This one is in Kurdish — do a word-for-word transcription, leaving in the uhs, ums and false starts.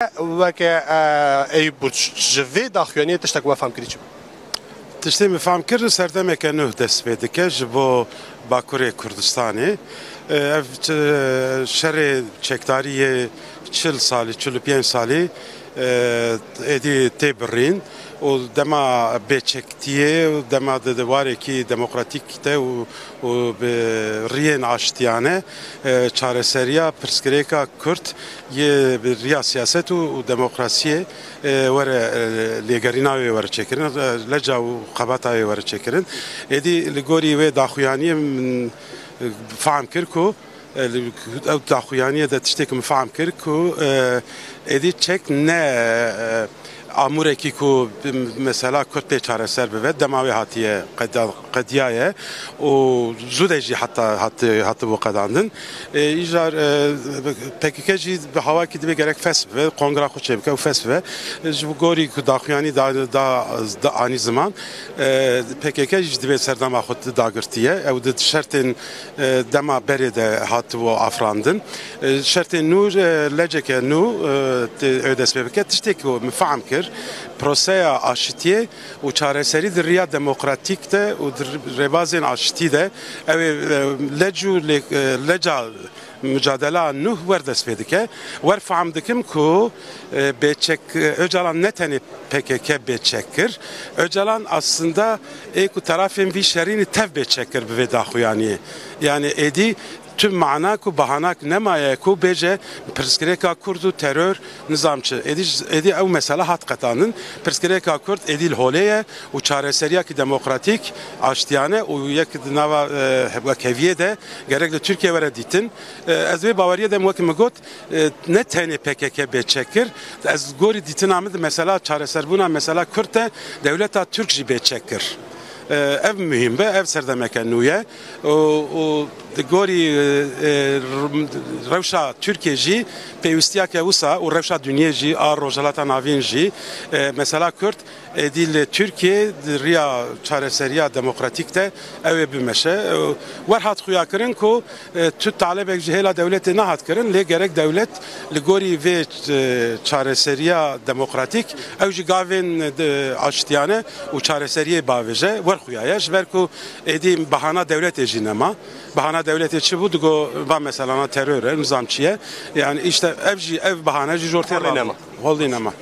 Weke, e, Eyûp Burç, ji vê daxuyaniyê tiştek we fehm kirî çi bû? Tiştê min fehm kir, serdemeke nû dest pê dike ji bo Bakurê Kurdistanê. E, ev, e, şerê çekdarî yê çil salî, çil û pênc salî, e, êdî tê birîn û dema bêçektiyê û dema di, di warekî demokratîk de û, û bi riyên aştiyane, e, çareseriya pirsgirêka Kurd yê bi riya siyaset û, û demokrasiyê, e, were, e, lêgerîna wê were çêkirin, e, leca û xebata wê were çêkirin. Êdî li gorî wê daxuyaniyê min, e, fehm kir ku, e, li, ew daxuyaniyê de tiştê ku min fehm kir ku, e, êdî çek ne, e, amûrekî ku, e, mesela Kurd tê çareser bibe, dema wê hatiye qeda-, qediyaye û zû de jî heta hati-, hatibû qedandin. E, îcar, e, P K K jî bi hawakî dibê gerek fes bibe, kongra xwe çêbike û fes bibe. E, ji bo gorî ku daxuyanî da, da, da anî ziman, e, P K K jî dibê serdema xwe dagirtiye. Ew di şertên, e, dema berê de hatibû afirandin. E, şertên nû, e, leceke nû, e, tê, ew dest pê bike. Tiştê ku min fehm kir, proseya aşitiyê û çareserî di riya demokratîk de û di rêbazên aşitî de ew ê, e, lec û lê-, e, leca mucadela nû wer dest pê dike. Wer fehm dikim ku, e, bêçek, e, Ocalan ne tenê P K K bêçek kir. Ocalan aslında ê ku terafên vî şerînî tev bêçek kir bi vê daxuyaniyê. Yani êdî tu mana ku bahanak nemaye ku bêje pirsgirêka Kurd û teror nizam çi. Êdî, êdî ew mesela hat qetandin. Pirsgirêka Kurd êdî li holê ye û çareseriyekî demokratîk, aştiyane û yek di nava, e, wekheviyê de gerek li Tirkiye were dîtin. E, ez wê baweriyê de wek min got, e, ne tenê P K K bêçek kir. Ez gorî dîtina min di mesela çareserbûna mesela Kurd de dewleta Tirk jî bêçek kir. E, ev muhîm be, ev serdemeke nû ye. Û, û di gorî, e, e, rewşa Tirkiye jî pêwîstiyeke wisa û rewşa dinyê jî a Rojhilata Navîn jî, e, mesela Kurd êdî li Tirkiye di riya çareseriya demokratîk de ew ê bimeşe. E, wer hat xuyakirin ku, e, tu talebek ji hêla dewletê nehat kirin, lê gerek dewlet li gorî vê, e, çareseriya demokratîk ew jî gavên, e, aştiyane û çareseriyê bavêje, wer xuya ye. Ji ber ku êdî bahana dewletê jî nema. Bahana dewletê çi bû? Digo va meselana terör e, nizam çi ye? Yani işte ev jî, ev bahane jî jor tê. Holê nema. Holê nema.